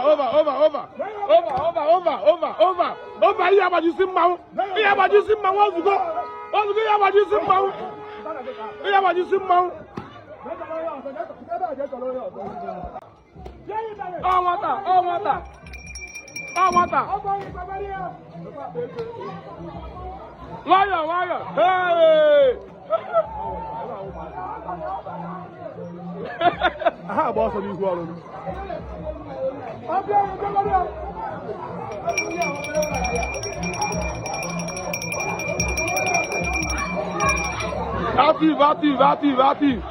Over, over, over, over, over, over, over, over, over. Ihe agbajisi mmanwụ, ihe agbajisi mmanwụ ozugbo, ozugbo ihe agbajisi mmanwụ, ihe agbajisi mmanwụ. Ọ nwata, ọ nwata, ọ nwata. Nwayọ, nwayọ, hey! Ha agba ọsọ n'ihu ọrụ. Active, active, active, active.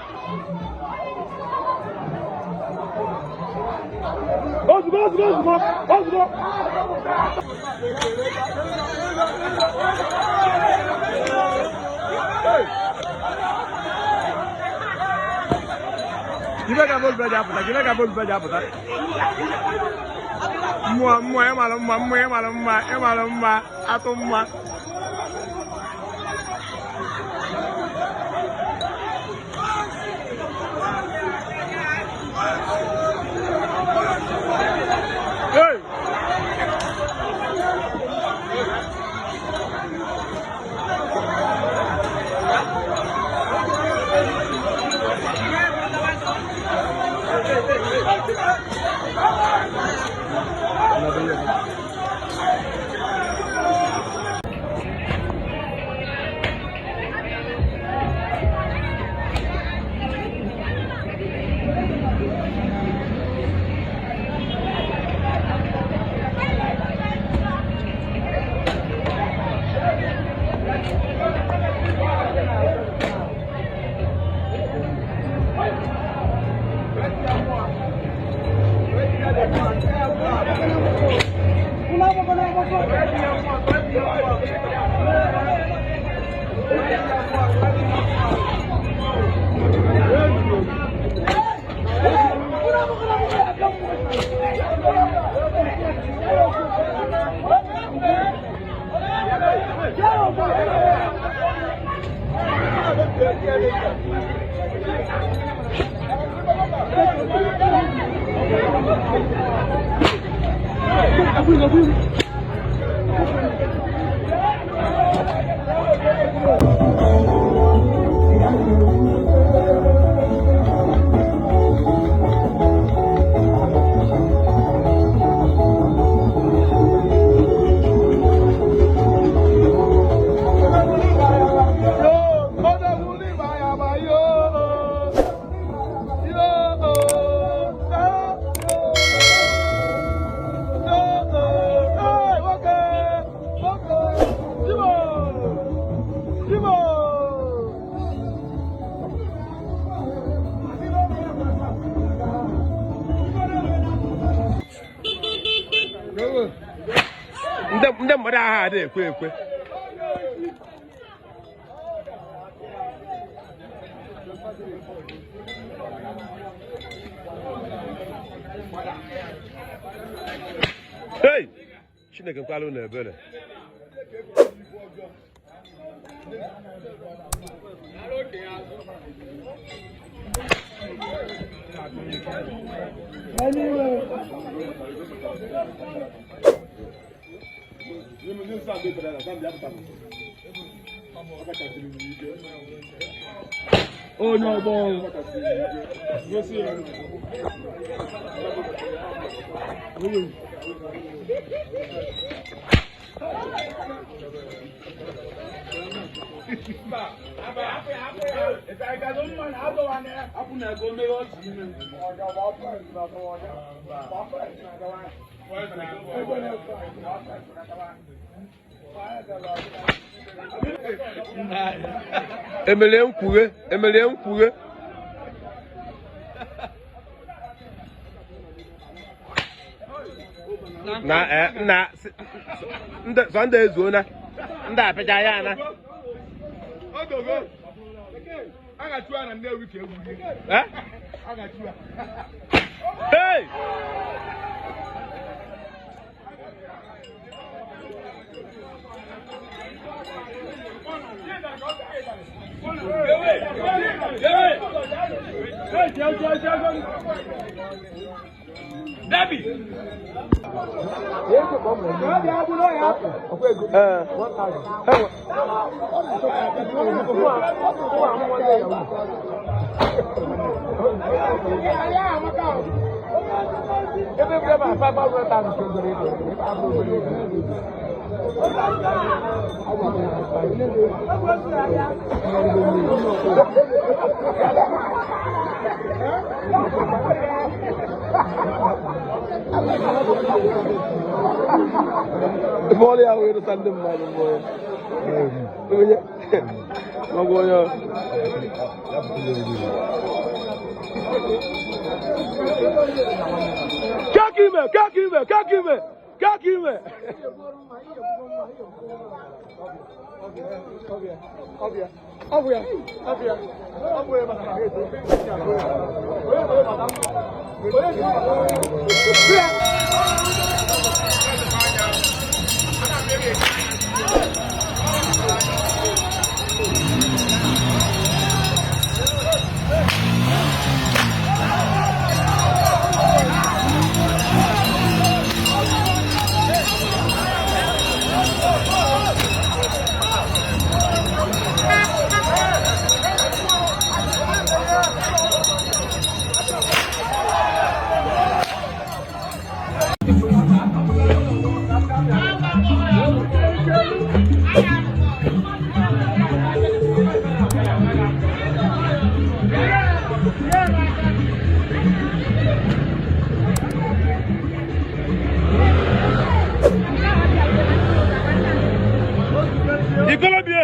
Ozugbo, ozugbo, ozugbo, ozugbo. Ibe ka bọọlụ ji apụta, ibe ka bọọlụ ji apụta. Mmụọ mmụọ ịmalụ mma, mmụọ ịmalụ mma, ịmalụ mma, atụ mma. Hey! Ndị mmadụ agha adị ekwe ekwe. Hey! Chineke kwalụ na ebere. Onye ọgbọ Emelie nkwughe, emelie nkwughe. Na eh, na ndị sọ ndị ezuona, ndị apịcha ya ana. Odogo. A ga-achụ ya na Nnewi ka egwu. Eh? A ga-achụ ya. Hey! Ee. Bọ́ọ̀lù yà wee dụsa ndị mmadụ mbọ ya. Onye maọbụ onye ọ. Kaka ime, kaka ime, kaka ime, kaka ime. Ikolobie.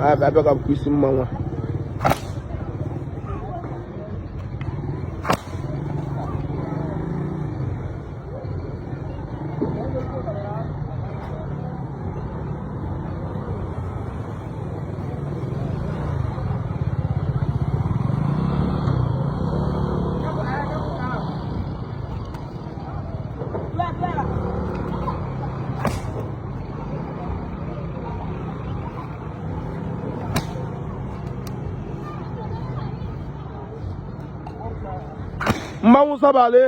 Abịa ka bụkwa isi mmanwụ a. Mmanwụ sabalị.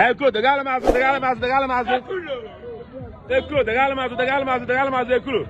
Ekuro, degala m azụ, degala m azụ, degala m azụ. Ekuro, degala m azụ, degala m azụ, degala m azụ, ekuro.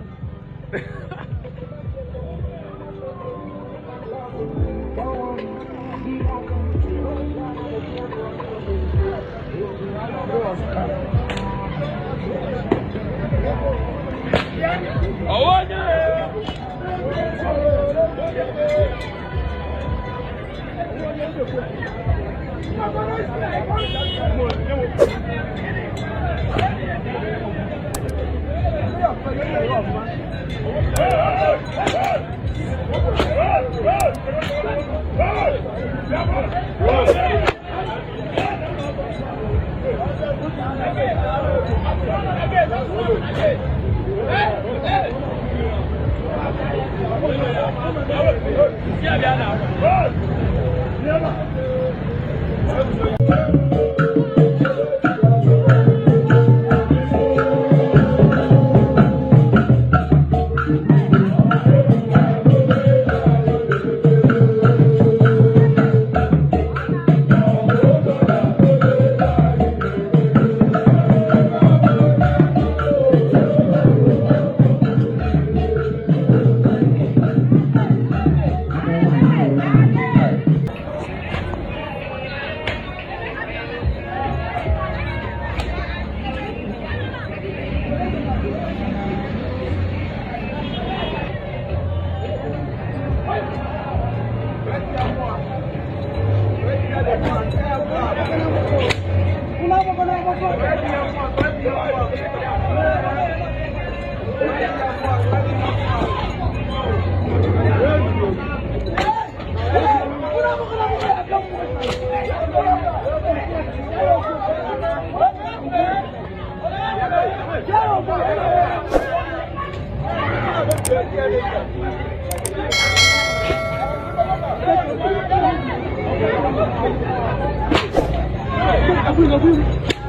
Abu, Abu.